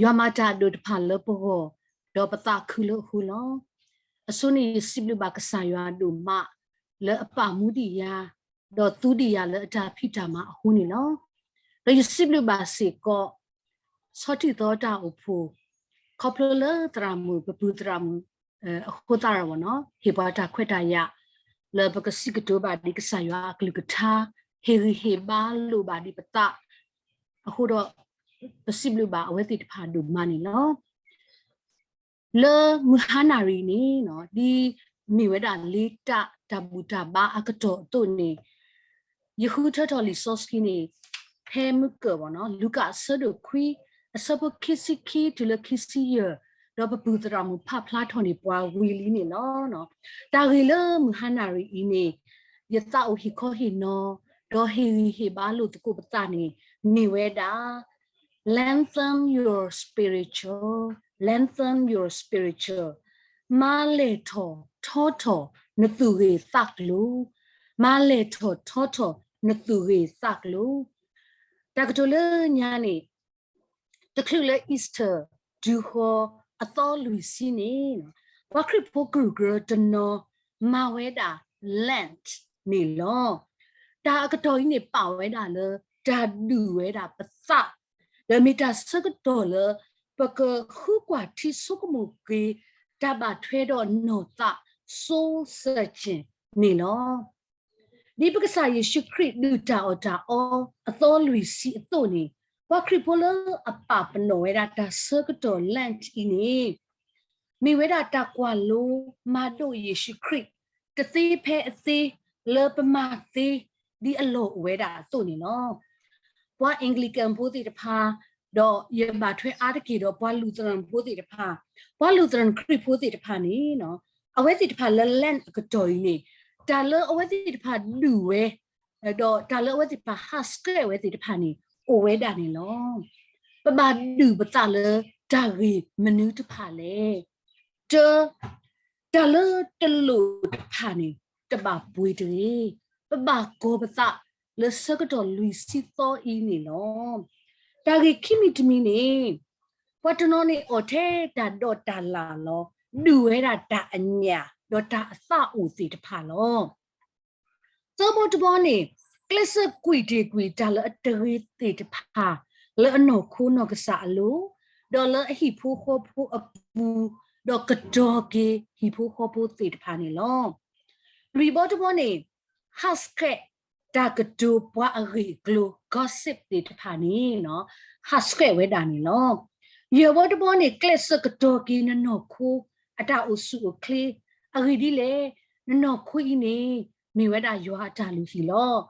ယွၤမၤတၢ်အဒိၣ်တဖၣ်လၢပဂီၢ်, ဒီးပသးခုလၢအဃိလီၤ. အဆိန့ၣ်ယစံးဘျုးဘၣ်ကစၢ်ယွၤဒိၣ်မး လၢအပာ်မူဒံးယၤ, ဒီးသူဒံးယၤလၢအတၢ်ဖံးတၢ်မၤအဃိန့ၣ်လီၤ. ဒီးယစံးဘျုးဘၣ်စ့ၢ်ကီး ဆီထံၣ်သီတၢ်အိၣ်ဖှိၣ် ခီဖျိလၢသရၣ်မုၣ် ပပုၢ်သရၣ်မုၣ် အဃိသတးဒီး ဟ့ၣ်ပှၤတၢ်ခွဲးတၢ်ယာ် လၢပကစံးကတိၤဘၣ်ဒ်ကစၢ်ယွၤအကလုၢ်ကထါ, ဟ့ၣ်ဂံၢ်ဟ့ၣ်ဘါလိာ်ဘၣ်ဒ်ပသးအဃိဒီး ပစံးဘျုးဘၣ်အဝဲသ့ၣ်တဖၣ်ဒိၣ်မးန့ၣ်လီၤ. လၢမုၢ်ဟါနၣ်ရံၣ်န့ၣ် ဒ်မ့ၢ်ဝဲဒၣ်လ့တၢ်တၢ်ဘူၣ်တၢ်ဘါအကတီၢ်အသိးန့ၣ် ယဃုထၢထီၣ်လံာ်စီဆှံန့ၣ် ဖဲမုၢ်ကၢၢ်ဘၣ်နီၤ လူၤကၣ်အဆၢဒိၣ်ခွံ အဆၢဖိခံဆံခံတုၤလၢခံဆံယဲၢ်, ဒီးပပုၢ်သရၣ်မုၣ်ဖးဖျါထီၣ်န့ၣ် ပှၤဝံၤလံန့ၣ်လီၤ. တၢ်ဂ့ၢ်လၢမုၢ်ဟါနၣ်ရံၣ်အံၤန့ၣ် ယသးအိၣ်ဟ့ၣ်ခီဟ့ၣ်နီၤ ဒီးဟ့ၣ်ဂံၢ်ဟ့ၣ်ဘါလိာ်သကိးပသးန့ၣ် မ့ၢ်ဝဲဒၣ် Lengthen your spiritual, lengthen your spiritual. မၤလဲၢ်ထီၣ်ထီထီၣ်နသူၣ်ဂ့ၤသးကျိၤ, မၤလဲၢ်ထီၣ်ထီထီၣ်နသူၣ်ဂ့ၤသးကျိၤ. တၢ်ကတိၤလၢညါန့ၣ် တချုးလၢ Easter တုၤဃီၤအသီလွံၢ်ဆံန့ၣ် ပှၤခရံာ်ဖိကရူၢ်ကရၢတနီၤ မၤဝဲဒၣ် Lent န့ၣ်လီၤ. တၢ်အကတီၢ်အံၤန့ၣ် ပာ်ဝဲဒၣ်လၢ တၢ်ဒုးဝဲဒၣ်ပသး ဒီးမ့ၢ်တၢ်ဆၢကတီၢ်လၢ ပကဃုကွၢ်ထံဆိကမိၣ်က့ၤ တၢ်ဘၣ်ထွဲဒီးနီၢ်သး soul searching န့ၣ်လီၤ. ဒ်ပကစၢ်ယ့ၣ်ၡူးခရံာ်ဒုၣ်တၢ်အီၣ်တၢ်အီအသီလွံၢ်ဆံအသိးန့ၣ် ပှၤခရံာ်ဖိလၢအပာ်ပနီၣ်ဝဲဒၣ်တၢ်ဆၢကတီၢ် Lent အံၤန့ၣ် မ့ၢ်ဝဲဒၣ်တၢ်ကွၢ်လိမၤဒိးယ့ၣ်ၡူးခရံာ် တသ့ဖဲအသ့ လၢပမၤသ့ ဒ်အလီၢ်အိၣ်ဝဲဒၣ်အသိးန့ၣ်လီၤ. ပှၤအ့ၣ်ကလံးကၣ်ဖိသ့ၣ်တဖၣ် ဒီးယဘၣ်ထွဲအါတက့ၢ်ဒီးပှၤလူၢ်သရၣ်ဖိသ့ၣ်တဖၣ်, ပှၤလူၢ်သရၣ်ခရံာ်ဖိသ့ၣ်တဖၣ်န့ၣ် အဝဲသ့ၣ်တဖၣ်လၢ Lent အကတီၢ်အံၤန့ၣ် တၢ်လၢအဝဲသ့ၣ်တဖၣ်ဒုးဝဲ ဒီးတၢ်လၢအဝဲသ့ၣ်တဖၣ်ဟးဆှဲးဝဲသ့ၣ်တဖၣ်န့ၣ် အိၣ်ဝဲဒၣ်န့ၣ်လီၤ. ပဘၣ်ဒုးပသးလၢတၢ်ဂ့ၢ်မနုၤတဖၣ်လဲၣ်. တၢ, တၢ်လၢတလိၣ်တဖၣ်န့ၣ် တဘၣ်ပှ့ၤတဂ့ၤ. ပဘၣ်ကီၤပသးလၢဆၢကတီၢ်လွံၢ်ဆံသီအံၤန့ၣ်လီၤ. တၢ်ဂ့ၢ်ခံမံၤတမံၤန့ၣ် ပှၤတနီၤန့ၣ်အီၣ်ထဲတၢ်ဒီးတၢ်လၢ်လီၤ, ဒုးဝဲဒၣ်တၢ်အညၣ် ဒီးတၢ်အသးအိၣ်သ့ၣ်တဖၣ်လီၤ. သၢဘီတဘီန့ၣ် ကျဲးစၢးကွံာ်တ့ၢ်ကွံာ်တၢ်လၢအတဂ့ၤသ့ၣ်တဖၣ် လၢအနီၢ်ခိနီၢ်ကစၢ်အလိၤ, ဒီးလၢအဟံၣ်ဖိဃီဖိအပူၤ, ဒီးကတီၤက့ၤဟံၣ်ဖိဃီဖိသ့ၣ်တဖၣ်န့ၣ်လီၤ. လွံၢ်ဘီတဘီန့ၣ် ဟးဆှဲးတၢ်ကတိၤပှၤအဂ့ၢ်အကျိၤ gossip သ့ၣ်တဖၣ်န့ၣ် ဟးဆှဲးဝဲဒၣ်န့ၣ်လီၤ. ယဲၢ်ဘီတဘီန့ၣ် ကျဲးစၢးကတီၤက့ၤနနီၢ်ခိအတၢ်အိၣ်ဆူၣ်အိၣ်ချ့, အဂ့ၢ်ဒ်လဲၣ်, နနီၢ်ခိအံၤန့ၣ် မ့ၢ်ဝဲဒၣ်ယွၤအတၢ်လုၢ်ဟံၣ်လီၤ.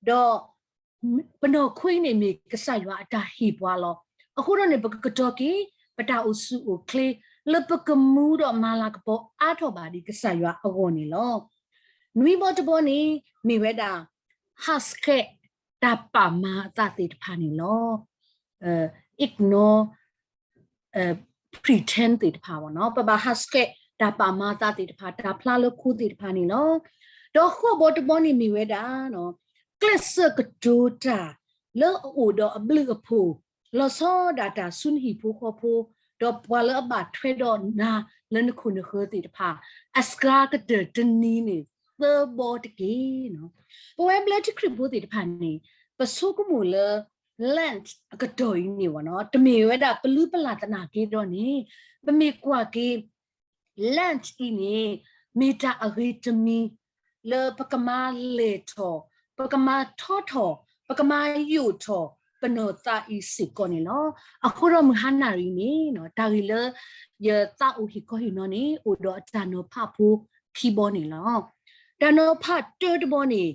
ဒီး ပနီၢ်ခိအံၤန့ၣ်မ့ၢ်ကစၢ်ယွၤအတၢ်ဟ့ၣ်ပှၤလီၤ. အဃိဒီးန့ၣ် ပကကတီၤက့ၤ ပတၢ်အိၣ်ဆူၣ်အိၣ်ချ့ လၢပကမူဒီးမၤလၤကပီၤအါထီၣ်ဘၣ်ဒ်ကစၢ်ယွၤအဂီၢ်န့ၣ်လီၤ. နွံဘီတဘီန့ၣ် မ့ၢ်ဝဲဒၣ် ဟးဆှဲးတၢ်ပာ်မၤအသးသ့ၣ်တဖၣ်န့ၣ်လီၤ. ignore pretend သ့ၣ်တဖၣ်ဘၣ်နီၤ, ပဘၣ်ဟးဆှဲးတၢ်ပာ်မၤအသးသ့ၣ်တဖၣ်, တၢ်ဖျါလၢခိသ့ၣ်တဖၣ်န့ၣ်လီၤ. ဒီးဃိးဘီတဘီန့ၣ်မ့ၢ်ဝဲဒၣ် ကျဲးစၢးကတိၤတၢ်လၢအအိၣ်ဒီးအဘျုးအဖှိၣ်, လီၤဆီဒၣ်တၢ်ဆူနဟံၣ်ဖိဃီဖိ, ဒီးပှၤလၢအဘၣ်ထွဲဒီးနၤလၢနခိၣ်နဃၢၤသ့ၣ်တဖၣ် အစှၤကတၢၢ်တနံၤန့ၣ် သၢဘီတက့ၢ်. ပဝဲဘျၢထံခရံာ်ဖိသ့ၣ်တဖၣ်န့ၣ် ပဆိကမိၣ်လၢ Lent အကတီၢ်အံၤန့ၣ်ဘၣ်နီၤ, တမ့ၢ်ဝဲဒၣ်ပလုၢ်ပလၢ်သနာ်က့ဒီးန့ၣ် ပမ့ၢ်ကွၢ်က့ၤ Lent အံၤန့ၣ် မ့ၢ်တၢ်အဂ့ၤတမံၤ လၢပကမၤလဲၢ်ထီၣ်, ပကမၤထီထီၣ်, ပကမၤယိာ်ထီၣ် ပနီၢ်သးအံၤစ့ၢ်ကီးန့ၣ်လီၤ. အဃိဒီးမုၢ်ဟါနၣ်ရံၣ်န့ၣ် တၢ်ဂ့ၢ်လၢယသးအိၣ်ဟ့ၣ်ခီဟ့ၣ်နီၤန့ၣ် အိၣ်ဒီးအတၢ်နီၤဖးဖိခံဘီန့ၣ်လီၤ. တၢ်နီၤဖးတၢတဘီန့ၣ်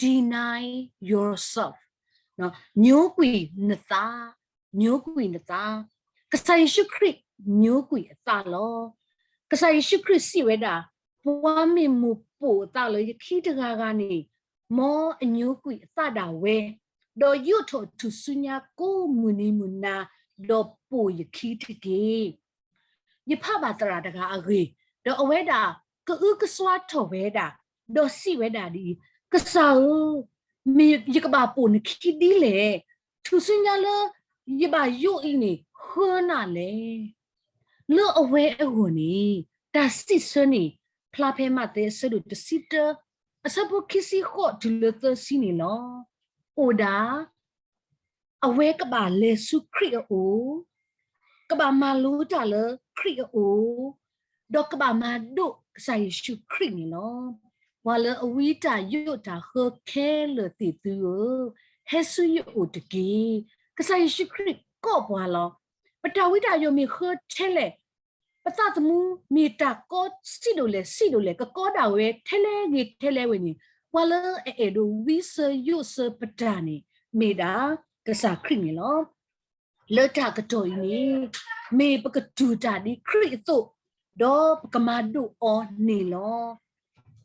deny yourself, မျိုးကွံာ်နသး, မျိုးကွံာ်နသး. ကစၢ်ယ့ၣ်ၡူးခရံာ် မျိုးကွံာ်အသးလီၤ. ကစၢ်ယ့ၣ်ၡူးခရံာ်စံးဝဲဒၣ်, ပှၤမ့ၢ်မိၣ်ပိာ်အသးလၢယခံတဂၤဂၤန့ၣ်, မ်အမျိုးကွံာ်အသးဒၣ်ဝဲ, ဒီးယိးထီၣ်ထူၣ်စုညါကိးမုၢ်နံၤမုၢ်နၤ, ဒီးပိာ်ယခံတက့ၢ်. ယဖးဘၣ်သရၣ်တဂၤအဂ့ၢ်, ဒီးအဝဲဒၣ်ကအုကစွါထီၣ်ဝဲဒၣ်, ဒီးစံးဝဲဒၣ်ဒ်အံၤ, ကစၢ်ဧၢ, မ့ၢ်ယကဘၣ်ပိာ်နခံဒ်လဲၣ်. ထူၣ်စုညါလၢယဘၣ်ယိးအံၤန့ၣ် ကစၢ်ယ့ၣ်ၡူးခရံာ်ကၢနၤလဲၣ်. လၢအဝဲအဂီၢ်န့ၣ် တၢ်စံးဆၢန့ၣ် ဖျါဖဲမးသဲအဆၢဒိၣ်တဆံတၢ အဆၢဖိခံဆံဃိးတုၤလၢသၢဆံန့ၣ်လီၤ. အိၣ်ဒၣ် အဝဲကဘၣ်လဲၤဆူခရံာ်အအိၣ်, ကဘၣ်မၤလိတၢ်လၢခရံာ်အအိၣ်, ဒီးကဘၣ်မၤဒိးကစၢ်ယ့ၣ်ၡူးခရံာ်န့ၣ်လီၤ. ပှၤလၢအဝံတၢ်ယိးတၢ်ဃၢခဲလၢာ်သ့ၣ်သုဧၢ, ဟဲဆူယအိၣ်တက့ၢ်. ကစၢ်ယ့ၣ်ၡူးခရံာ်ကိးပှၤလီၤ. ပတၢ်ဝံတၢ်ယိးမ့ၢ်ဃၢထဲလဲၣ်, ပသးသမူမ့ၢ်တၢ်ကီဆံးဒိၣ်လဲၣ်ဆံးဒိၣ်လဲၣ် ကကီဒၣ်ဝဲထဲလဲၣ်ဂ့ၤထဲလဲၣ်ဝဲန့ၣ်, ပှၤလၢအအဲၣ်ဒိးဝံစၢၤယိးစၢၤပတၢ်န့ၣ် မ့ၢ်ဒၣ်ကစၢ်ခရံာ်န့ၣ်လီၤ. လၢတၢ်ကတီၢ်အံၤန့ၣ် မ့ၢ်ပကတူၢ်တၢ်ဒ်ခရံာ်အသိး, ဒီးပကမၤဒိးအီၤန့ၣ်လီၤ.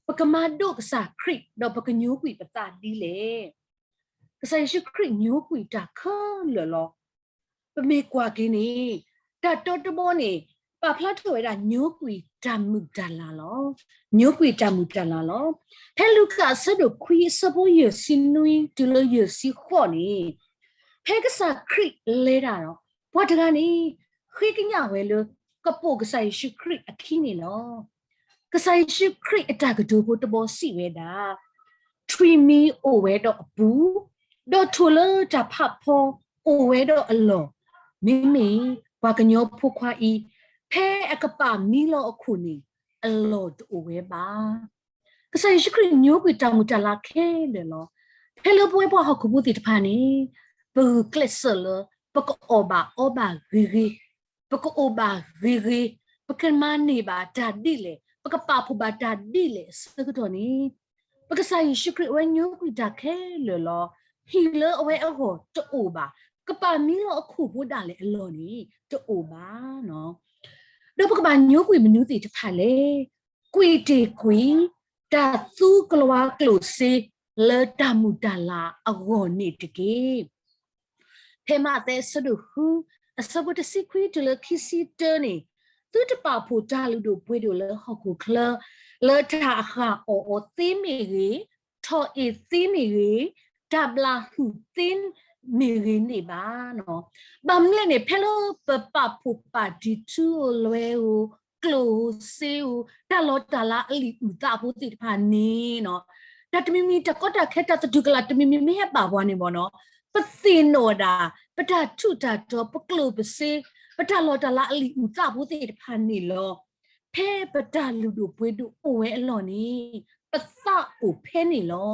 ပကမၤဒိးကစၢ်ခရံာ် ဒီးပကညိကွံာ်ပသးဒ်လဲၣ်. ကစၢ်ယ့ၣ်ၡူးခရံာ်ညိကွံာ်တၢ်ခဲလၢာ်လီၤ. ပမ့ၢ်ကွၢ်က့ၤန့ၣ် တၢ်တဘီန့ၣ် ပာ်ဖျါထီၣ်ဝဲဒၣ်ညိကွံာ်တၢ်မုာ်တၢ်လၤလီၤ. ညိကွံာ်တၢ်မုာ်တၢ်လၤလီၤ. ဖဲလူၤကၣ်အဆၢဒိၣ်ခွံအဆၢဖိယဲၢ်ဆံနွံတုၤလၢယဲၢ်ဆံဃိးန့ၣ်, ဖဲကစၢ်ခရံာ်လဲၤတၢ်ဒီး ပှၤတဂၤန့ၣ် ဃ့ကညးဝဲလၢ ကပိာ်ကစၢ်ယ့ၣ်ၡူးခရံာ်အခံန့ၣ်လီၤ. ကစၢ်ယ့ၣ်ၡူးခရံာ်အတၢ်ကတိၤဖိတဘီစံးဝဲဒၣ်, ထွံၣ်မံၤအိၣ်ဝဲဒီးအပူၤ, ဒီးထိၣ်လၢတၢ်ဖးဖီအိၣ်ဝဲဒီးအလီၢ်, မ့မ့ၢ်ပှၤကညီဖိခွါအံၤ, ဖဲအကပာ်မံလီၤအခိၣ်န့ၣ် အလီၢ်တအိၣ်ဝဲဘၣ်. ကစၢ်ယ့ၣ်ၡူးခရံာ်ညိကွံာ်တၢ်မုာ်တၢ်လၤခဲလၢာ်လီၤ. ဖဲလၢပဝဲပှၤဟီၣ်ခိၣ်ဖိသ့ၣ်တဖၣ်န့ၣ် ပဂုာ်ကျဲးစၢးလၢ ပကအီၣ်ဘၣ်အီဘၣ်ဂ့ၤဂ့ၤ, ပကအိၣ်ဘၣ်ဂ့ၤဂ့ၤ, ပကမၤန့ၢ်ဘၣ်တၢ်ဒ်လဲၣ်, ပကပာ်ဖှိၣ်ဘၣ်တၢ်ဒ်လဲၣ်အဆၢကတီၢ်န့ၣ်, ပကစၢ်ယ့ၣ်ၡူးခရံာ်အဝဲညိကွံာ်တၢ်ခဲလၢာ်လီၤ. ဟံၣ်လၢအဝဲအဂီၢ်တအိၣ်ဘၣ်, ကပာ်မံလီၤအခိၣ်ဖိဒၣ်လဲာ်အလီၢ်န့ၣ် တအိၣ်ဘၣ်. ဒီးပကဘၣ်ညိကွံာ်မနုၤသ့ၣ်တဖၣ်လဲၣ်. ကွံာ်တ့ၢ်ကွံာ် တၢ်သူကလံးကျိၣ်စ့ လၢတၢ်မုာ်တၢ်လၤအဂီၢ်န့ၣ်တက့ၢ်. ဖဲမးသဲအဆၢဒိၣ်ဃု အဆၢဖိတဆံခွံတုၤလၢခံဆံတၢန့ၣ်, သုတပာ်ဖှိၣ်တၢ်လုၢ်ဒိၣ်ပှ့ၤဒိၣ်လၢဟီၣ်ခိၣ်ချၢ လၢတၢ်အဃၢ်အီၣ်အီၤသ့မ့ၢ်ဂ့ၤ, ထီၣ်အ့ၣ်သ့မ့ၢ်ဂ့ၤ, တၢ်ဘျၣ်ဟုၣ်သ့မ့ၢ်ဂ့ၤန့ၣ်ဘၣ်. ဘၣ်မနုၤလဲၣ်န့ၣ် ဖဲလၢပပာ်ဖှိၣ်ပာ်တံၢ်ထူဧိၤလွဲဧိၤ, ကျိၣ်ဧိၤစ့ဧိၤ, တၢ်လီၤတၢ်လၤအလံာ်အုၣ်သးဖိသ့ၣ်တဖၣ်န့ၣ်, တၢ်တမံၤမံၤ တၢ်ကီတၢ်ခဲ တၢ်သတူၢ်ကလာ်တမံၤမံၤ မ့ၢ်ဟဲဘၣ်ပှၤန့ၣ်ဘၣ်နီၤ, ပသ့ၣ်နီၣ်ဒၣ် ပတၢ်ထူးတၢ်တီၤ, ပကျိၣ်ပစ့, ပတၢ်လီၤတၢ်လၤအလံာ်အုၣ်သးဖိသ့ၣ်တဖၣ်န့ၣ်လီၤ. ဖဲပတၢ်လုၢ်ဒိၣ်ပှ့ၤဒိၣ်အိၣ်ဝဲအလီၢ်န့ၣ်, ပသးအိၣ်ဖဲန့ၣ်လီၤ.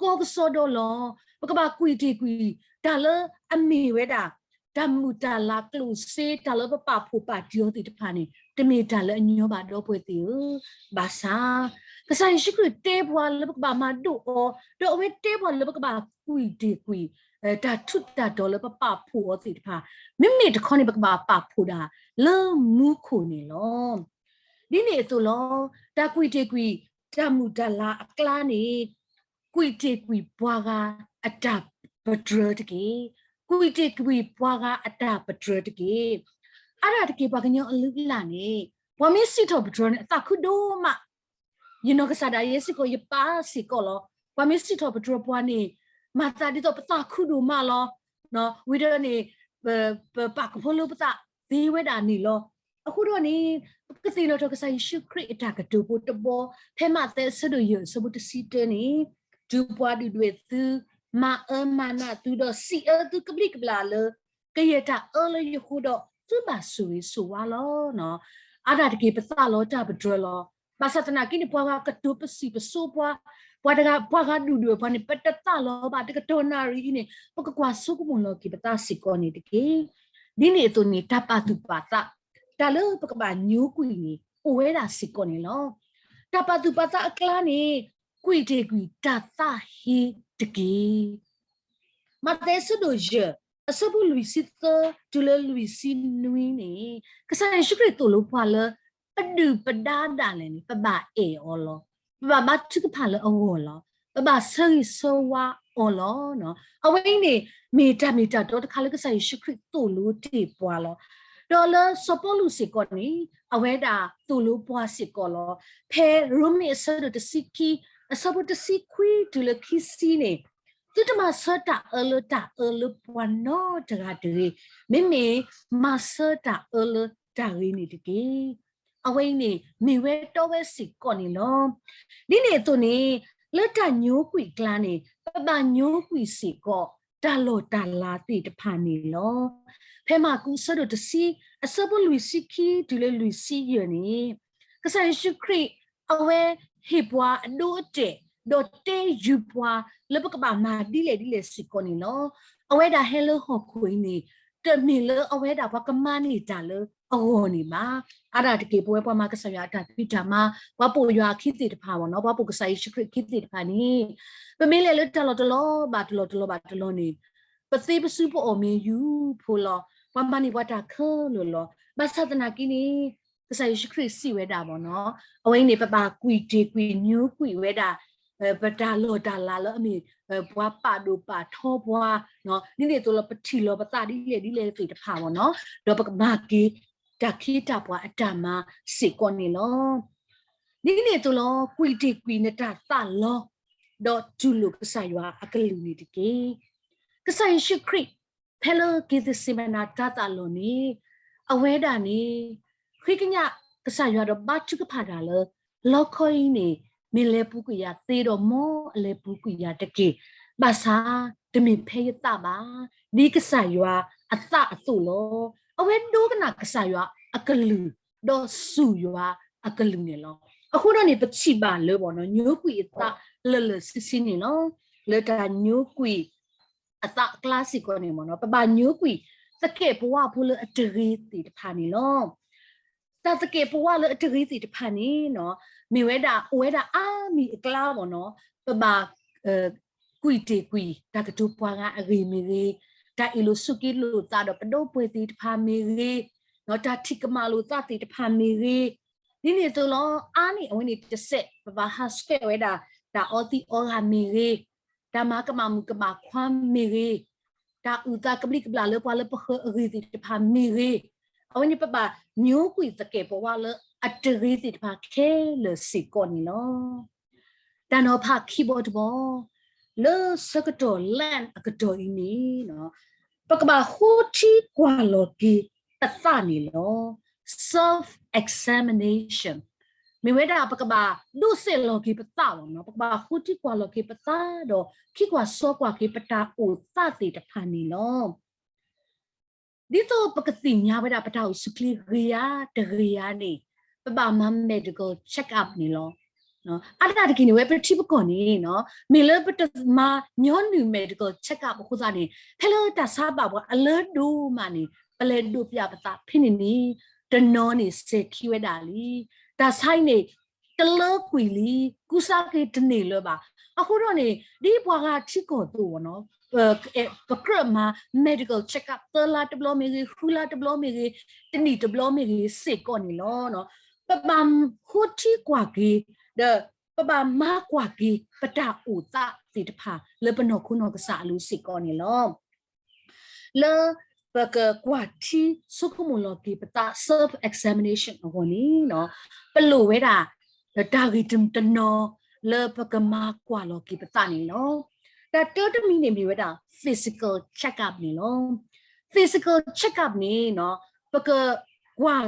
ကီကစီဒီလီၤ. ပကဘၣ်ကွံာ်တ့ၢ်ကွံာ် တၢ်လၢအမ့ၢ်ဝဲဒၣ် တၢ်မုာ်တၢ်လၤကျိၣ်စ့ တၢ်လၢပပာ်ဖှိၣ်ပာ်တံၢ်အီၤသ့ၣ်တဖၣ်န့ၣ် တမ့ၢ်တၢ်လၢအညီဘၣ်ဒီပုၢ်ဝဲၢ်သ့ၣ်ဧၢ, ဘၣ်ဆၣ် ကစၢ်ယ့ၣ်ၡူးခရံာ်တဲပှၤလၢပကဘၣ်မၤဒိးအီၤ, ဒီးအဝဲတဲပှၤလၢပကဘၣ်ကွံာ်တ့ၢ်ကွံာ် တၢ်ထူးတၢ်တီၤလၢပပာ်ဖှိၣ်အီၤသ့ၣ်တဖၣ်, မ့မ့ၢ်တခီန့ၣ် ပကဘၣ်ပာ်ဖှိၣ်ဒၣ်လၢမူခိၣ်န့ၣ်လီၤ. ဒ်န့ၣ်အသိးလီၤ. တၢ်ကွံာ်တ့ၢ်ကွံာ် တၢ်မုာ်တၢ်လၤအကျါန့ၣ်, ကွံာ်တ့ၢ်ကွံာ်ပှၤဂၤအတၢ်ပတြၢၤတက့ၢ်. ကွံာ်တ့ၢ်ကွံာ်ပှၤဂၤအတၢ်ပတြၢၤတက့ၢ်. အါဒၣ်တက့ၢ် ပှၤကညီအလုၢ်အလၢ်န့ၣ် ပှၤမ့ၢ်စံးထီၣ်ပတြၢၤန့ၣ် အသးခုဒိၣ်မး ယနီၢ်ကစၢ်ဒၣ်ယဲစ့ၢ်ကီး ယပၢ်စ့ၢ်ကီးလီၤ. ပှၤမ့ၢ်စံးထီၣ်ပတြၢၤပှၤန့ၣ် မၤသးဒ်သိးပသးခုဒိၣ်မးလီၤ. ဝံၤဒီးန့ၣ် ပပာ်ကဖၢလၢပသးသ့ဝဲဒၣ်န့ၣ်လီၤ. အဃိဒီးန့ၣ် ပကသ့ၣ်နီၣ်ထီၣ်ကစၢ်ယ့ၣ်ၡူးခရံာ်အတၢ်ကတိၤဖိတဘီ ဖဲမးသဲအဆၢဒိၣ်ယဲၢ်အဆၢဖိတဆံတၢန့ၣ်, တုၤပှၤဒုၣ်ဒွဲၣ်သု မၤအၢမၤနးသုဒီးစံးအၢသုကဘျံးကဘျၣ်လၢ ကယဲၢ်တၢ်အၢလၢယဃိဒီး သုဘၣ်ဆိၣ်ဂ့ၤဆိၣ်ဝါလီၤ. အါဒၣ်တက့ၢ် ပသးလီၤတၢ်ပတြၢၤလီၤ. ဘၣ်ဆၣ်သနာ်က့န့ၣ် ပှၤဂၤကတိၤပစံးပစိပှၤ, ပှၤတဂၤ ပှၤဂၤဒုၣ်ဒွဲၣ်ပှၤန့ၣ် ပတသးလီၤဘၣ် တကတီၢ်နၣ်ရံၣ်အံၤန့ၣ် ပကကွၢ်ဆိကမိၣ်လီၤက့ၤပသးစ့ၢ်ကီးန့ၣ်တက့ၢ်. ဒ်န့ၣ်အသိးန့ၣ် တၢ်ပာ်သူၣ်ပာ်သး တၢ်လၢပကဘၣ်ညိကွံာ်န့ၣ် အိၣ်ဝဲဒၣ်စ့ၢ်ကီးန့ၣ်လီၤ. တၢ်ပာ်သူၣ်ပာ်သးအကျါန့ၣ် ကွံာ်တ့ၢ်ကွံာ်တၢ်သးဟ့တက့ၢ်. မးသဲအဆၢဒိၣ်ယဲၢ် အဆၢဖိလွံၢ်ဆံသၢတုၤလၢလွံၢ်ဆံနွံန့ၣ်, ကစၢ်ယ့ၣ်ၡူးခရံာ်သိၣ်လိပှၤလၢ ပဒုၣ်ပဒါဒၣ်လဲာ်န့ၣ် ပဘၣ်အဲၣ်အီၤလီၤ. ပဘၣ်ဘါထုကဖၣ်လၢအဂီၢ်လီၤ. ပဘၣ်ဆၢဂ့ၤဆၢဝါအီၤလီၤ. အဝဲအံၤန့ၣ် မ့ၢ်တၢ်မ့ၢ်တၢ်တီတခါလၢကစၢ်ယ့ၣ်ၡူးခရံာ်သိၣ်လိတ့ၢ်ပှၤလီၤ. ဒီးလၢစီၤပီလူးစ့ၢ်ကီးန့ၣ် အဝဲဒၣ်သိၣ်လိပှၤစ့ၢ်ကီးလီၤ. ဖဲရိမ့ၤအဆၢဒိၣ်တဆံခံ အဆၢဖိတဆံခွံတုၤလၢခံဆံန့ၣ်, သုတမၤဆၢတၢ်အၢလၢတၢ်အၢလၢပှၤနီတဂၤတဂ့ၤ, မ့မ့ၢ်မၤဆၢတၢ်အၢလၢတၢ်ဂ့ၤန့ၣ်တက့ၢ်. အဝဲအံၤန့ၣ် မ့ၢ်ဝဲတီဝဲစ့ၢ်ကီးန့ၣ်လီၤ. ဒ်န့ၣ်အသိးန့ၣ် လၢတၢ်ညိကွံာ်အကျါန့ၣ် ပဘၣ်ညိကွံာ်စ့ၢ်ကီး တၢ်လီၢ်တၢ်လၤသ့ၣ်တဖၣ်န့ၣ်လီၤ. ဖဲမၢ်ကူးအဆၢဒိၣ်တဆံ အဆၢဖိလွံၢ်ဆံခံတုၤလၢလွံၢ်ဆံယဲၢ်န့ၣ် ကစၢ်ယ့ၣ်ၡူးခရံာ် အဝဲဟ့ၣ်ပှၤအဒိအတဲာ် ဒီးတဲယုာ်ပှၤ လၢပကဘၣ်မၤဒ်လဲၣ်ဒ်လဲၣ်စ့ၢ်ကီးန့ၣ်လီၤ. အဝဲဒၣ်ဟဲလၢဟီၣ်ခိၣ်အံၤန့ၣ် တမ့ၢ်လၢအဝဲဒၣ်ပှၤကမၤန့ၢ်တၢ်လၢအဂီၢ်န့ၣ်ဘၣ်. အါဒၣ်တက့ၢ် ပဝဲပှၤမၤကစၢ်ယွၤအတၢ်ဖံးတၢ်မၤ ပှၤပိာ်ယွၤအခံသ့ၣ်တဖၣ်ဘၣ်နီၤ, ပှၤပိာ်ကစၢ်ယ့ၣ်ၡူးခရံာ်အခံသ့ၣ်တဖၣ်န့ၣ် ပမ့ၢ်လဲၤလၢတၢ်လီၢ်တလီၢ်ဘၣ်တလီၢ် တလီၢ်ဘၣ်တလီၢ်န့ၣ် ပသ့ပစုပအီၣ်မ့ၢ်ယူၢ်ဖိလီၤ. ပှၤမၤန့ၢ်ပှၤတၢ်ခဲလၢာ်လီၤ. ဘၣ်ဆၣ်သနာ်က့န့ၣ် ကစၢ်ယ့ၣ်ၡူးခရံာ်စံးဝဲဒၣ်ဘၣ်နီၤ, အဝဲအံၤန့ၣ် ပဘၣ်ကွံာ်တ့ၢ်ကွံာ်ညိကွံာ်ဝဲဒၣ် ပတၢ်လီၢ်တၢ်လၤလၢအမ့ၢ် ပှၤပာ်ဒိၣ်ပာ်ထီပှၤ, ဒ်န့ၣ်အသိးလီၤ ပထံၣ်လီၤပသးဒ်လဲၣ်ဒ်လဲၣ်သ့ၣ်တဖၣ်ဘၣ်နီၤ, ဒီးပကမၤက့ၤတၢ်ခ့တၢ်ပှၤအတၢ်မၤစ့ၢ်ကီးန့ၣ်လီၤ. ဒ်န့ၣ်အသိးလီၤ ကွံာ်တ့ၢ်ကွံာ်နတၢ်သးလီၤ, ဒီးတူၢ်လိာ်ကစၢ်ယွၤအကလုၢ်န့ၣ်တက့ၢ်. ကစၢ်ယ့ၣ်ၡူးခရံာ် ဖဲလၢက့ၤသ့းစ့မနၤတၤသၣ်လီၢ်န့ၣ် အဝဲဒၣ်န့ၣ် ဃ့ကညးကစၢ်ယွၤဒီးဘါထုကဖၣ်တၢ်လၢ လီခီအံၤန့ၣ် မ့ၢ်လဲၤပူၤကွံာ်ယၤသ့ဒီး မ်အလဲၤပူၤကွံာ်ယၤတက့ၢ်. ဘၣ်ဆၣ် တမ့ၢ်ဖဲယသးဘၣ်, ဒ်ကစၢ်ယွၤအသးအသိးလီၤ. အဝဲဒိကနၣ်ကစၢ်ယွၤအကလုၢ် ဒီးစူၢ်ယွၤအကလုၢ်န့ၣ်လီၤ. အဃိဒီးန့ၣ် ပထံၣ်ဘၣ်လၢဘၣ်နီၤ ညိကွံာ်အသးလၢာ်လၢာ်ဆ့ဆ့န့ၣ်လီၤ. လၢတၢ်ညိကွံာ်အသးအကျါစ့ၢ်ကီးန့ၣ်ဘၣ်နီၤ ပဘၣ်ညိကွံာ်သကဲာ်ပဝးဖိလၢအတဂ့ၤသ့ၣ်တဖၣ်န့ၣ်လီၤ. တၢ်သကဲာ်ပဝးလၢအတဂ့ၤသ့ၣ်တဖၣ်န့ၣ်နီၤ မ့ၢ်ဝဲဒၣ် အိၣ်ဝဲဒၣ်အါမံၤအကျါဘၣ်နီၤ ပဘၣ် ကွံာ်တ့ၢ်ကွံာ် တၢ်ကတိၤပှၤဂၤအဂ့ၢ်မ့ၢ်ဂ့ၤ, တၢ်အ့ၣ်လိာ်ဆိးက့လိာ်သးဒီးပဒိၣ်ပှဲၤသ့ၣ်တဖၣ်မ့ၢ်ဂ့ၤ, တၢ်ထံၣ်ကမၣ်လိာ်သးသ့ၣ်တဖၣ်မ့ၢ်ဂ့ၤ, ဒ်န့ၣ်အသိးလီၤ အါန့ၢ်အဝဲန့ၣ်တစဲး ပဘၣ်ဟးဆှဲးဝဲဒၣ် တၢ်အီသံးအီဂၤမ့ၢ်ဂ့ၤ, တၢ်မၤကမၣ်မုၣ်ကမၣ်ခွါမ့ၢ်ဂ့ၤ, တၢ်အုၣ်သးကဘျံးကဘျၣ်လၢပှၤလၢပဃၢၤအဂ့ၢ်သ့ၣ်တဖၣ်မ့ၢ်ဂ့ၤ, အဝဲန့ၣ်ပဘၣ်ညိကွံာ်သကဲာ်ပဝးလၢအတဂ့ၤသ့ၣ်တဖၣ်ခဲလၢာ်စ့ၢ်ကီးန့ၣ်လီၤ. တၢ်နီၤဖးခံဘီတဘီ, လၢဆၢကတီၢ် Lent အကတီၢ်အံၤန့ၣ် ပကဘၣ်ဃိထံကွၢ်လီၤက့ၤပသးန့ၣ်လီၤ. Self examination မ့ၢ်ဝဲဒၣ်ပကဘၣ်ဒိးစဲးလီၤက့ၤပသးလီၤ. ပကဘၣ်ဃိထံကွၢ်လီၤက့ၤပသးဒီး ခံကွၢ်စီကွၢ်က့ၤပတၢ်အိၣ်သးသ့ၣ်တဖၣ်န့ၣ်လီၤ. ဒ်သိးပကသ့ၣ်ညါဝဲဒၣ်ပတၢ်အိၣ်ဆူၣ်ချ့ဂ့ၤဧါတဂ့ၤဧါန့ၣ် ပဘၣ်မၤ medical check up န့ၣ်လီၤ. အါဒၣ်တက့ၢ်န့ၣ် ဝဲပထံပကီၢ်န့ၣ် မ့ၢ်လၢပတမၤညီနုၢ် medical check up အဃိသတးန့ၣ် ဖဲလၢတၢ်ဆါဘၣ်ပှၤအလၢဒိၣ်မးန့ၣ် ပလဲၤဒိးပၠးပသးဖဲန့ၣ်န့ၣ် တနီၤန့ၣ်စဲၤခံဝဲဒၣ်လံ. တၢ်ဆါအံၤန့ၣ် တလၢကွံာ်လံ, ကူစါက့ၤတန့ၢ်လၢၤဘၣ်. အဃိဒီးန့ၣ် ဒ်ပှၤဂၤထံကီၢ်အသိးနီၤ ပကြၢးမၤ medical check up သၢလါတဘျီမ့ၢ်ဂ့ၤ, ဃုလါတဘျီမ့ၢ်ဂ့ၤ, တနံၣ်တဘျီမ့ၢ်ဂ့ၤစ့ၢ်ကီးန့ၣ်လီၤ. ပဘၣ်ဃိထံကွၢ်က့ၤ ဒီးပဘၣ်မၤကွၢ်က့ၤ ပတၢ်အိၣ်သးသ့ၣ်တဖၣ် လၢပနီၢ်ခိနီၢ်ကစၢ်အလိၤစ့ၢ်ကီးန့ၣ်လီၤ. လၢပကကွၢ်ထံဆိကမိၣ်လီၤက့ၤပသး self examination အဂီၢ်န့ၣ် ပလိၣ်ဝဲဒၣ် တၢ်ဂ့ၢ်တနီၤလၢပကမၤကွၢ်လီၤက့ၤပသးန့ၣ်လီၤ. တၢ်တၢတမံၤန့ၣ်မ့ၢ်ဝဲဒၣ် physical check up န့ၣ်လီၤ. physical check up န့ၣ် ပကကွၢ်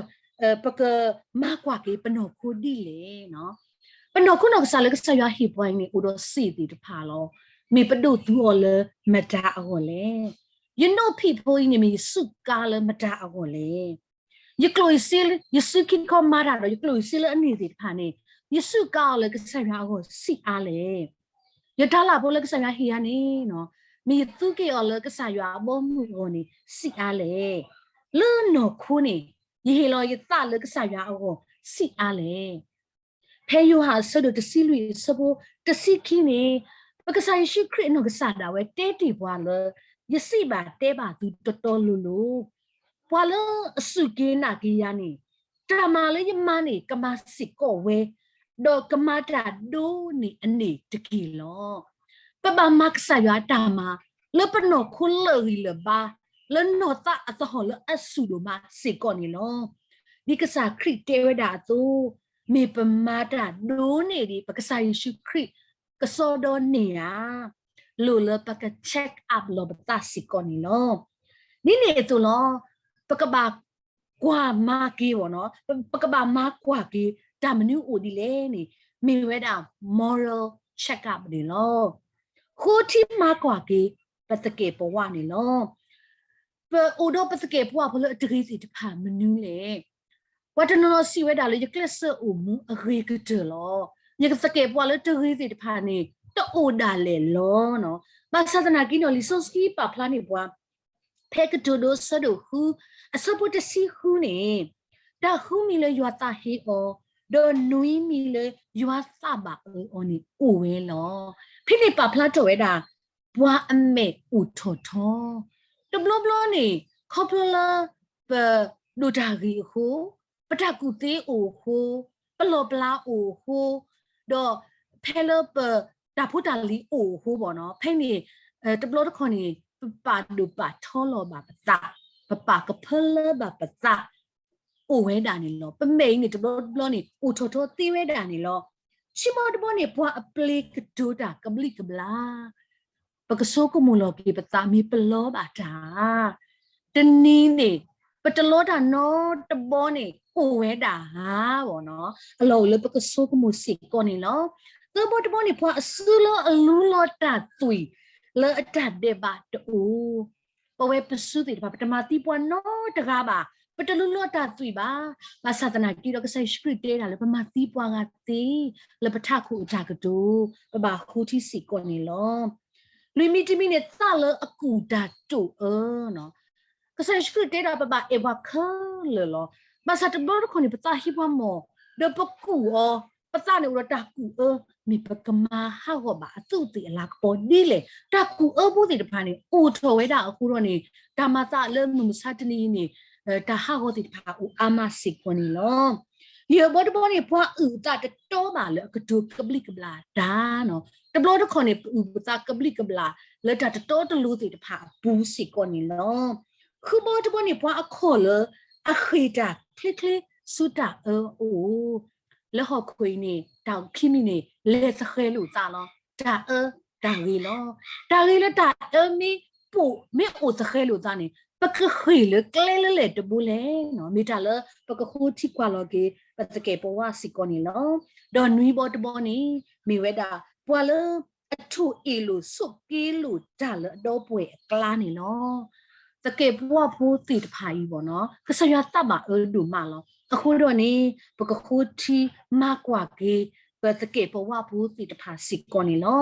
ပကမၤကွၢ်က့ၤပနီၢ်ခိဒ်လဲၣ်. ပနီၢ်ခိနီၢ်ကစၢ်လၢကစၢ်ယွၤဟ့ၣ်ပှၤအံၤန့ၣ် အိၣ်ဒီးစ့ၣ်သ့ၣ်တဖၣ်လီၤ. မ့ၢ်ပဒိးသူအီၤလၢမတၤအဂီၢ်လဲၣ်. ယနိၣ်ဖံးဖိအံၤန့ၣ်မ့ၢ်ယစူးကါလၢမတၤအဂီၢ်လဲၣ်. ယကျိၣ်ယစ့ ယစုခံခီမၤတၢ်ဒီး ယကျိၣ်ယစ့လၢအန့ၢ်သ့ၣ်တဖၣ်န့ၣ် ယစူးကါအီၤလၢကစၢ်ယွၤအဂီၢ်ဆံးအါလဲၣ်. ယတၤလၢ်ဖိလၢကစၢ်ယွၤဟ့ၣ်ယၤန့ၣ် မ့ၢ်ယသူက့ၤအီၤလၢကစၢ်ယွၤအဘီအမုၢ်အဂီၢ်န့ၣ် ဆံးအါလဲၣ်. လၢနီၢ်ခိန့ၣ် ယဟ့ၣ်လီၤယသးလၢကစၢ်ယွၤအဂီၢ်ဆံးအါလဲၣ်. ဖဲယိၤဟၣ်အဆၢဒိၣ်တဆံလွံၢ်အဆၢဖိတဆံခံန့ၣ် ပကစၢ်ယ့ၣ်ၡူးခရံာ်အနီၢ်ကစၢ်ဒၣ်ဝဲတဲတ့ၢ်ပှၤလၢ ယစံးဘၣ်တဲဘၣ်သုတီတီလိၤလိၤ, ပှၤလၢအစူၢ်က့ၤနာ်က့ၤယၤန့ၣ် တၢ်မၤလၢယမၤန့ၣ် ကမၤစ့ၢ်ကီးဝဲ, ဒီးကမၤတၢ်ဒိးန့ၢ်အန့ၣ်တက့ၢ်လီၤ. ပဘၣ်မၤကစၢ်ယွၤအတၢ်မၤ လၢပနီၢ်ခိလၢာ်ဂံၢ်လၢာ်ဘါ, လၢနီၢ်သးအသဟီၣ်လၢအဆူၣ်ဒိၣ်မးစ့ၢ်ကီးန့ၣ်လီၤ. ဒ်ကစၢ်ခရံာ်တဲဝဲဒၣ်အသိး, မ့ၢ်ပမၤတၢ်ဒိးန့ၢ်ဒံး ပကစၢ်ယ့ၣ်ၡူးခရံာ်ကစီဒီန့ၣ်ဧါ. လိၣ်လၢပက check up လီၤပသးစ့ၢ်ကီးန့ၣ်လီၤ. ဒ်န့ၣ်အသိးလီၤ, ပကဘၣ်ကွၢ်မၤက့ၤဘၣ်နီၤ, ပကဘၣ်မၤကွၢ်က့ၤ တၢ်မနုၤအိၣ်ဒ်လဲၣ်န့ၣ် မ့ၢ်ဝဲဒၣ် moral check up န့ၣ်လီၤ. ဃိထံမၤကွၢ်က့ၤ ပသကဲးပဝးန့ၣ်လီၤ. ပအိၣ်ဒီးပသကဲးပဝးဖိလၢအတဂ့ၤသ့ၣ်တဖၣ်မနုၤလဲၣ်. ပှၤတနီၤနီၤစံးဝဲဒၣ်လၢ ယကျဲးစၢးအိၣ်မူအဂ့ၤကတၢၢ်လီၤ. ယသကဲးပဝးလၢတဂ့ၤသ့ၣ်တဖၣ်န့ၣ် တအိၣ်ဒၣ်လဲာ်လီၤ. ဘၣ်ဆၣ်သနာ်က့ဒီး လံာ်စီဆှံပာ်ဖျါန့ၢ်ပှၤ ဖဲကတိၤဒိ အဆၢဒိၣ်ဃု အဆၢဖိတဆံဃုန့ၣ်, တၢ်ဃုမံၤလၢယွၤသးဟ့အီၤ, ဒီးနွံမံၤလၢယွၤသးဘၣ်အၢအီၤန့ၣ်အိၣ်ဝဲလီၤ. ဖဲန့ၣ်ပာ်ဖျါထီၣ်ဝဲဒၣ် ပှၤအမဲာ်အိၣ်ထီၣ်ထီ, တဘျီဘျီန့ၣ် ခီဖျိလၢ ပဒိၣ်တၢ်ဂ့ၢ်အဃိ, ပတၢ်ကူၣ်သ့အိၣ်အဃိ, ပလီၢ်ပျၢ်အိၣ်အဃိ, ဒီးဖဲလၢပတၢ်ဖိတၢ်လံၤအိၣ်အဃိဘၣ်နီၤ, ဖဲန့ၣ် တဘျီတခီၣ်န့ၣ် ပပာ်ဒိၣ်ပာ်ထီလီၤဘၣ်ပသး, ပပာ်ကဖၢလၢဘၣ်ပသး အိၣ်ဝဲဒၣ်န့ၣ်လီၤ. ပမဲာ်အံၤန့ၣ် တဘျီတဘျီန့ၣ် အိၣ်ထီၣ်ထီသ့ဝဲဒၣ်န့ၣ်လီၤ. ဆံးဘီတဘီန့ၣ် ပှၤအပျ့ၤကတိၤတၢ်ကဘျံးကဘျၣ်, ပကဆိကမိၣ်လီၤက့ၤပသးမ့ၢ်ပလီဘၣ်တၢ်ဧါ. တနံၤန့ၣ် ပတလီတၢ်နီတဘီန့ၣ် အိၣ်ဝဲဒၣ်ဧါဘၣ်နီၤ, အလီၢ်အိၣ်လၢပကဆိကမိၣ်စ့ၢ်ကီးန့ၣ်လီၤ. သၢဘီတဘီန့ၣ် ပှၤအစုလီအလူလီၤတၢ်သွံၣ်လၢအတၢ်ဒဲးဘးတအိၣ် ပဝဲပစုသ့ၣ်တဖၣ် ပတမၤသံပှၤနီတဂၤဘၣ်, ပတလူလီၤတၢ်သွံၣ်ဘၣ်. ဘၣ်ဆၣ်သနာ်က့ဒီး ကစၢ်ယ့ၣ်ၡူးခရံာ်တဲဒၣ်လၢပမၤသံပှၤဂၤသ့ လၢပထးခိၣ်အတၢ်ကတိၤ ပဘၣ်ဃိထံစ့ၢ်ကီးန့ၣ်လီၤ. လွံၢ်မံၤတမံၤန့ၣ် သးလၢအကူၣ်တၢ်တိာ်အၢနီၤ, ကစၢ်ယ့ၣ်ၡူးခရံာ်တဲဒၣ် ပဘၣ်အဲၣ်ပှၤခဲလၢာ်လီၤ. ဘၣ်ဆၣ်တဘျီတခီၣ်န့ၣ် ပသးဟ့ပှၤမီၢ်, ဒီးပကူၣ်အီၤ, ပသးန့ၣ်အိၣ်ဒီးတၢ်ကူၣ်အၢ, မ့ၢ်ပကမၤဟးဂီၤဘၣ်အသူးအသ့ၣ်အလၤကပီၤဒ်လဲၣ်. တၢ်ကူၣ်အၢဖိသ့ၣ်တဖၣ်န့ၣ် အိၣ်ထီၣ်ဝဲဒၣ်အဃိဒီးန့ၣ် တၢ်မၤသးလၢမုၢ်မဆါတနံၤအံၤန့ၣ် တၢ်ဟးဂီၤသ့ၣ်တဖၣ်အိၣ်အါမးစ့ၢ်ကီးန့ၣ်လီၤ. ယဲၢ်ဘီတဘီန့ၣ် ပှၤအုၣ်အသးတတီဘၣ်လၢအကတိၤကဘျံးကဘျၣ်တၢ်နီၤ, တဘျီတခီၣ်န့ၣ် ပအုၣ်ပသးကဘျံးကဘျၣ်လၢတၢ်တတီတလိၤသ့ၣ်တဖၣ်အပူၤစ့ၢ်ကီးန့ၣ်လီၤ. ဃုဘီတဘီန့ၣ် ပှၤအခီၣ်လၢအဃ့ၢ်တၢ်ချ့ချ့ဆူတၢ်အၢအအိၣ် လၢဟီၣ်ခိၣ်အံၤန့ၣ် တၢ်ခံမံၤန့ၣ် လဲၤသဃဲၤလိာ်သးလီၤ. တၢ်အၢ တၢ်ဂ့ၤလီၤ. တၢ်ဂ့ၤလၢတၢ်အၢမ့ၢ်ပိာ်မ့ၢ်အိၣ်သဃဲၤလိာ်သးန့ၣ် ပကဃ့ၢ်လၢကျဲလၢလဲၣ်တဘိလဲၣ်နီၤ, မ့ၢ်တၢ်လၢပကဃိထံကွၢ်လီၤက့ၤ ပသကဲးပဝးစ့ၢ်ကီးန့ၣ်လီၤ. ဒီးနွံဘီတဘီန့ၣ် မ့ၢ်ဝဲဒၣ် ပှၤလၢအထိၣ်အ့ၣ်လိာ်ဆိးက့လိာ်တၢ်လၢအဒီပုၢ်ဝဲၢ်အကျါန့ၣ်လီၤ. သကဲးပဝးဖိသ့ၣ်တဖၣ်အံၤဘၣ်နီၤ ကစၢ်ယွၤသးဘၣ်အၢဒိၣ်မးလီၤ. အဃိဒီးန့ၣ် ပကဃိထံမၤကွၢ်က့ၤ ပသကဲးပဝးဖိသ့ၣ်တဖၣ်စ့ၢ်ကီးန့ၣ်လီ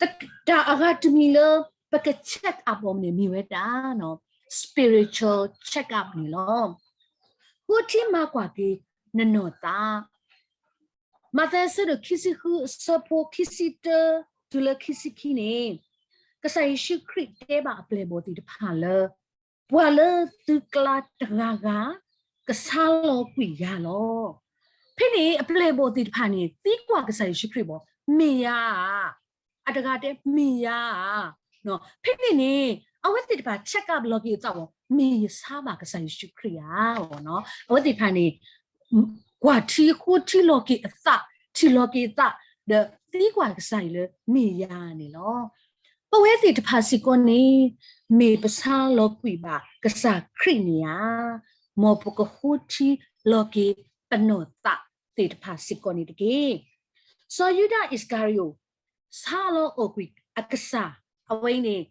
ၤ. တၢ်အဂၤတမံၤလၢ ပက check up အီၤန့ၣ် မ့ၢ်ဝဲဒၣ် spiritual check up န့ၣ်လီၤ. ဃိထံမၤကွၢ်က့ၤနနီၢ်သး မးသဲအဆၢဒိၣ်ခံဆံဃုအဆၢဖိခံဆံတၢ တုၤလၢခံဆံခံန့ၣ် ကစၢ်ယ့ၣ်ၡူးခရံာ်တဲဘၣ်အပျဲၢ်အဘီၣ်သ့ၣ်တဖၣ်လၢ ပှၤလၢသုကျါတဂၤဂၤ ကဆါလီၤကွံာ်ယၤလီၤ. ဖဲန့ၣ်အပျဲၢ်အဘီၣ်သ့ၣ်တဖၣ်န့ၣ် သံကွၢ်ကစၢ်ယ့ၣ်ၡူးခရံာ်ဘၣ် မ့ၢ်ယၤဧါ. အတဂၤတဲ မ့ၢ်ယၤဧါ. ဖဲန့ၣ်န့ၣ် အဝဲသ့ၣ်တဖၣ် check up လီၤက့ၤအသးဘၣ် မ့ၢ်ယဆါဘၣ်ကစၢ်ယ့ၣ်ၡူးခရံာ်ဧါ. အဝဲသ့ၣ်တဖၣ်န့ၣ် ကွၢ်ထံဃိထံလီၤက့ၤအသး, ထံၣ်လီၤက့ၤအသး, ဒီးသံကွၢ်ကစၢ်အံၤလၢမ့ၢ်ယၤန့ၣ်လီၤ. ပဝဲသ့ၣ်တဖၣ်စ့ၢ်ကီးန့ၣ် မ့ၢ်ပဆါလီၤကွံာ်ဘၣ်ကစၢ်ခရံာ်န့ၣ်ဧါ. မ်ပကဃိထံလီၤက့ၤပနီၢ်သးသ့ၣ်တဖၣ်စ့ၢ်ကီးန့ၣ်တက့ၢ်. စီၤယူဒၤအံၣ်စကၤရံၤအိၣ် ဆါလီၤအီၣ်ကွံာ်အကစၢ်, အဝဲအံၤန့ၣ်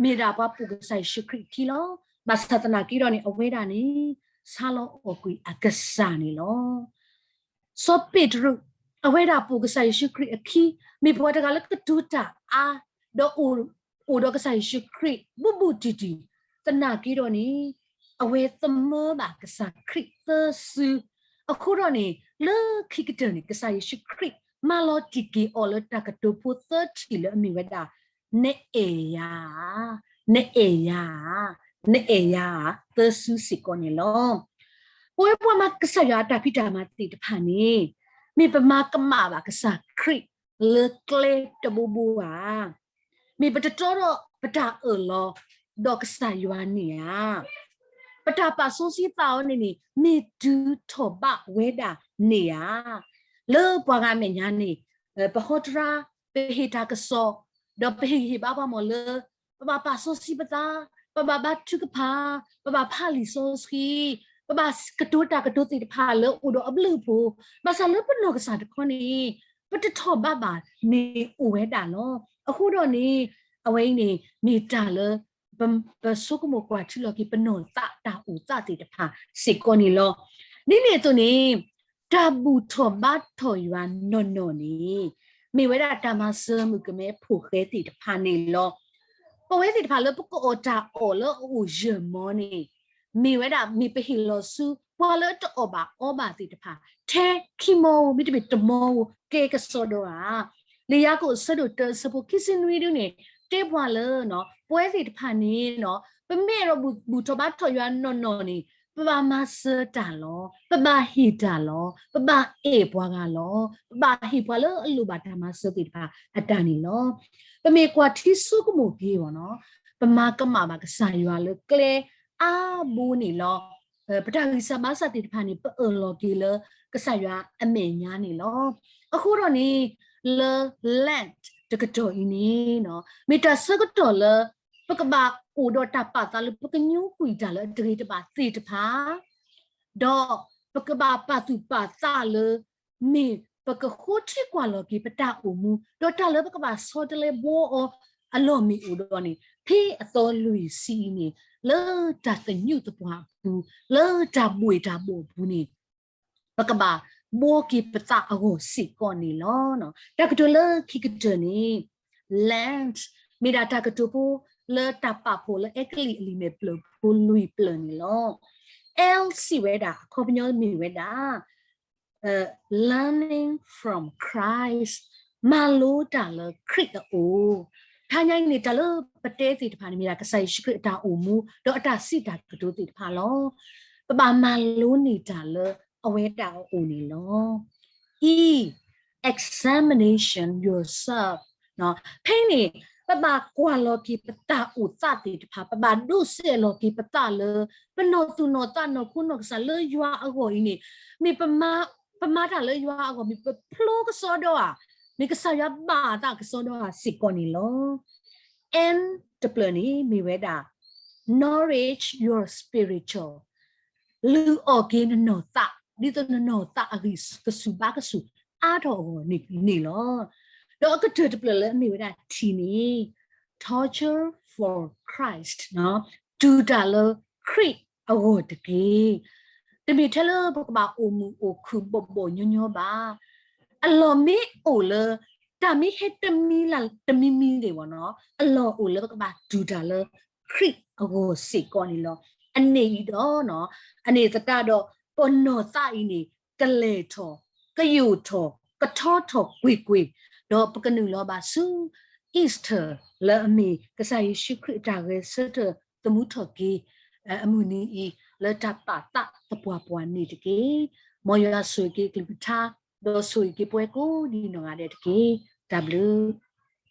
မ့ၢ်ဒၣ်ပှၤပိာ်ကစၢ်ယ့ၣ်ၡူးခရံာ်အခံလီၤ. ဘၣ်ဆၣ်သနာ်က့ဒီးန့ၣ် အဝဲဒၣ်န့ၣ် ဆါလီၤအီၣ်ကွံာ်အကစၢ်န့ၣ်လီၤ. စီၤပ့းတရူး အဝဲဒၣ်ပိာ်ကစၢ်ယ့ၣ်ၡူးခရံာ်အခံ, မ့ၢ်ပှၤတဂၤလၢကတိၤတၢ်အါ, ဒီးအိၣ်ဒီးကစၢ်ယ့ၣ်ၡူးခရံာ်ဘူးဘူးတံၢ်တံၢ်, သနာ်က့ဒီးန့ၣ် အဝဲသမၢဘၣ်ကစၢ်ခရံာ်သၢစု, အဃိဒီးန့ၣ် လၢခံကတၢၢ်န့ၣ် ကစၢ်ယ့ၣ်ၡူးခရံာ် မၢလီၤတံၢ်က့ၤအီၤလၢတၢ်ကတိၤဖိသၢထံၣ်လၢအမ့ၢ်ဝဲဒၣ် နအဲၣ်ယၤဧါ, နအဲၣ်ယၤဧါ, နအဲၣ်ယၤဧါ သၢစုစ့ၢ်ကီးန့ၣ်လီၤ. ပဝဲပှၤမၤကစၢ်ယွၤအတၢ်ဖံးတၢ်မၤသ့ၣ်တဖၣ်န့ၣ် မ့ၢ်ပမၤကမၣ်ဘၣ်ကစၢ်ခရံာ်လၢကျဲတဘိဘိဧါ. မ့ၢ်ပတတီဒီးပတၢ်အၢၣ်လီၤဒီးကစၢ်ယွၤန့ၣ်ဧါ. ပတၢ်ပာ်စီဆှံသးအီၤန့ၣ်န့ၣ် မ့ၢ်တုၤထီၣ်ဘးဝဲဒၣ်န့ၣ်ဧါ. လၢပှၤဂၤအမဲာ်ညါန့ၣ် ပဟီတရါ, ပဟ့ၣ်တၢ်ကစီၣ်, ဒီးပဟ့ၣ်ဂံၢ်ဟ့ၣ်ဘါပှၤမ့ၢ်လၢ ပဘၣ်ပာ်စီဆှံပသး, ပဘၣ်ဘါထုကဖၣ်, ပဘၣ်ဖးလံာ်စီဆှံ, ပဘၣ်ကတိၤတၢ်ကတိၤသ့ၣ်တဖၣ်လၢအိၣ်ဒီးအဘျုးအဖှိၣ်, ဘၣ်ဆၣ်လၢပနီၢ်ကစၢ်တခီန့ၣ် ပတထီၣ်ဘးဘၣ်န့ၣ်အိၣ်ဝဲဒၣ်လီၤ. အဃိဒီးန့ၣ် အဝဲအံၤန့ၣ် မ့ၢ်တၢ်လၢ ပ ပဆိကမိၣ်ကွၢ်ထံလီၤက့ၤပနီၢ်သးတၢ်အိၣ်သးသ့ၣ်တဖၣ်စ့ၢ်ကီးန့ၣ်လီၤ. ဒ်န့ၣ်အသိးန့ၣ် တၢ်ဘူၣ်ထီၣ်ဘါထီၣ်ယွၤနီၢ်နီၢ်န့ၣ် မ့ၢ်ဝဲဒၣ်တၢ်မၤစၢၤမုၣ်ကမဲဖိၣ်ဃဲသ့ၣ်တဖၣ်န့ၣ်လီၤ. ပဝဲသ့ၣ်တဖၣ်လၢပကအီၣ်တၢ်အီၣ်လၢအအိၣ်ယၢၢ်မီန့ၣ် မ့ၢ်ဝဲဒၣ်မ့ၢ်ပဟ့ၣ်လီၤဆူ ပှၤလၢအတအီၣ်ဘၣ်အီဘၣ်သ့ၣ်တဖၣ် ထဲခံမီဧိၤ မ့တမ့ၢ်တမီဧိၤ ကဲကစီဒီဧါ. လံာ်ယၤကိာ်အဆၢဒိၣ်တၢအဆၢဖိခံဆံနွံဒ်န့ၣ် တဲပှၤလၢ ပဝဲသ့ၣ်တဖၣ်န့ၣ် ပမ့ၢ်အဲၣ်ဒိးဘူၣ်ထီၣ်ဘါထီၣ်ယွၤနီၢ်နီၢ်န့ၣ် ပဘၣ်မၤစၢၤတၢ်လီၤ. ပဘၣ်ဟ့ၣ်တၢ်လီၤ. ပဘၣ်အဲၣ်ပှၤဂၤလီၤ. ပဘၣ်ဟ့ၣ်ပှၤလၢအလိၣ်ဘၣ်တၢ်မၤစၢၤသ့ၣ်တဖၣ်အတၢ်န့ၣ်လီၤ. ပမ့ၢ်ကွၢ်ထံဆိကမိၣ်က့ၤအီၤနီၤ ပမၤကမၣ်ဘၣ်ကစၢ်ယွၤလၢကျဲအါဘိန့ၣ်လီၤ. ပတၢ်ဂံၢ်စၢ်ဘါစၢ်သ့ၣ်တဖၣ်န့ၣ် ပအၢၣ်လီၤက့ၤလၢကစၢ်ယွၤအမဲာ်ညါန့ၣ်လီၤ. အဃိဒီးန့ၣ် လၢ Lent တကတီၢ်အံၤန့ၣ် မ့ၢ်တၢ်ဆၢကတီၢ်လၢ ပကဘၣ်အိၣ်ဒီးတၢ်ပာ်သးလၢပကညိကွံာ်တၢ်လၢအတဂ့ၤတဘၣ်သ့ၣ်တဖၣ် ဒီးပကဘၣ်ပာ်သူၣ်ပာ်သးလၢ မ့ၢ်ပကဃိထံကွၢ်လီၤက့ၤပတၢ်အိၣ်မူ ဒီးတၢ်လၢပကဘၣ်ဆီတလဲဘှီအီၤအလီၢ်မ့ၢ်အိၣ်ဒီးန့ၣ် ဖဲအသီလွံၢ်ဆံအံၤန့ၣ် လၢတၢ်သညူးသပှၢ်အပူၤ လၢတၢ်ဘှ့ၣ်တၢ်ဘှီၣ်အပူၤန့ၣ် ပကဘၣ်ဘှီက့ၤပသးအဂီၢ်စ့ၢ်ကီးန့ၣ်လီၤ. တၢ်ကတိၤလၢခံကတၢၢ်န့ၣ် Lent မ့ၢ်ဒၣ်တၢ်ကတိၤဖိလၢတၢ်ပာ်ဖှိၣ်လၢအဲကလံးအလံာ်မဲာ်ဖျၢၣ်ဖိလွံၢ်ဖျၢၣ်န့ၣ်လီၤ. L စံးဝဲဒၣ် အခီပညီမ့ၢ်ဝဲဒၣ် learning from Christ မၤလိတၢ်လၢခရံာ်အအိၣ်. တဟါညါအံၤန့ၣ် တၢ်လၢပတဲသ့ၣ်တဖၣ်န့ၣ် မ့ၢ်ဒၣ်ကစၢ်ယ့ၣ်ၡူးခရံာ်အတၢ်အိၣ်မူ ဒီးအတၢ်စံးတၢ်ကတိၤသ့ၣ်တဖၣ်လီၤ. ပဘၣ်မၤလိန့ၢ်တၢ်လၢအဝဲဒၣ်အအိၣ်န့ၣ်လီၤ. E, examination yourself ဖဲန့ၣ် ပဘၣ်ကွၢ်လီၤက့ၤပတၢ်အိၣ်သးသ့ၣ်တဖၣ် ပဘၣ်ဒိးစဲးလီၤက့ၤပသးလၢ ပနီၢ်သူၣ်နီၢ်သးနီၢ်ခိနီၢ်ကစၢ်လၢယွၤအဂီၢ်အံၤန့ၣ် မ့ၢ်ပမၤတၢ်လၢယွၤအဂီၢ် မ့ၢ်ပဖျိကစီဒီဧါ, မ့ၢ်ကစၢ်ယွၤဘၣ်သးကစီဒီဧါစ့ၢ်ကီးန့ၣ်လီၤ. N တဖျၢၣ်န့ၣ် မ့ၢ်ဝဲဒၣ် nourish your spiritual လုၢ်အီၣ်က့ၤနနီၢ်သး ဒ်သိးနနီၢ်သးအဂံၢ်ကစူၢ်ဘါကစူၢ်အါထီၣ်အဂီၢ်န့ၣ်လီၤ. ဒီးအကတၢၢ်တဖျၢၣ်လၢအမ့ၢ်ဝဲဒၣ် T န့ၣ် torture for Christ တူၢ်တၢ်လၢခရံာ်အဂီၢ်တက့ၢ်. တမ့ၢ်ထဲလၢပကဘၣ်အိၣ်မုာ်အိၣ်ခုၣ်ဘီၣ်ဘီၣ်ညီညီဘၣ်. အလီၢ်မ့ၢ်အိၣ်လၢ တၢ်မ့ၢ်ဟဲတမံၤလၢတမံၤမံၤန့ၣ်ဘၣ်နီၤ အလီၢ်အိၣ်လၢပကဘၣ်တူၢ်တၢ်လၢခရံာ်အဂီၢ်စ့ၢ်ကီးန့ၣ်လီၤ. အန့ၣ်အံၤဒီး အန့ၣ်သတးဒီး ပနီၢ်သးအံၤန့ၣ် ကလဲၢ်ထီၣ် ကယိာ်ထီၣ် ကထီထီၣ်ကွ့ၢ်ကွ့ၢ် ဒီးပကနုာ်လီၤဘၣ်ဆူ Easter လၢအမ့ၢ်ကစၢ်ယ့ၣ်ၡူးခရံာ်အတၢ်ဂဲၤဆၢထၢၣ်သမူထီၣ်က့ၤ အမုၢ်နံၤအံၤ လၢတၢ်ပာ်သးသပှၢ်ပှၢ်န့ၣ်တက့ၢ်. မ်ယွၤဆိၣ်ဂ့ၤက့ၤအကလုၢ်ကထါ ဒီးဆိၣ်ဂ့ၤက့ၤပဝဲကိးဂၤဒဲးတက့ၢ်. တၢ်ဘျုး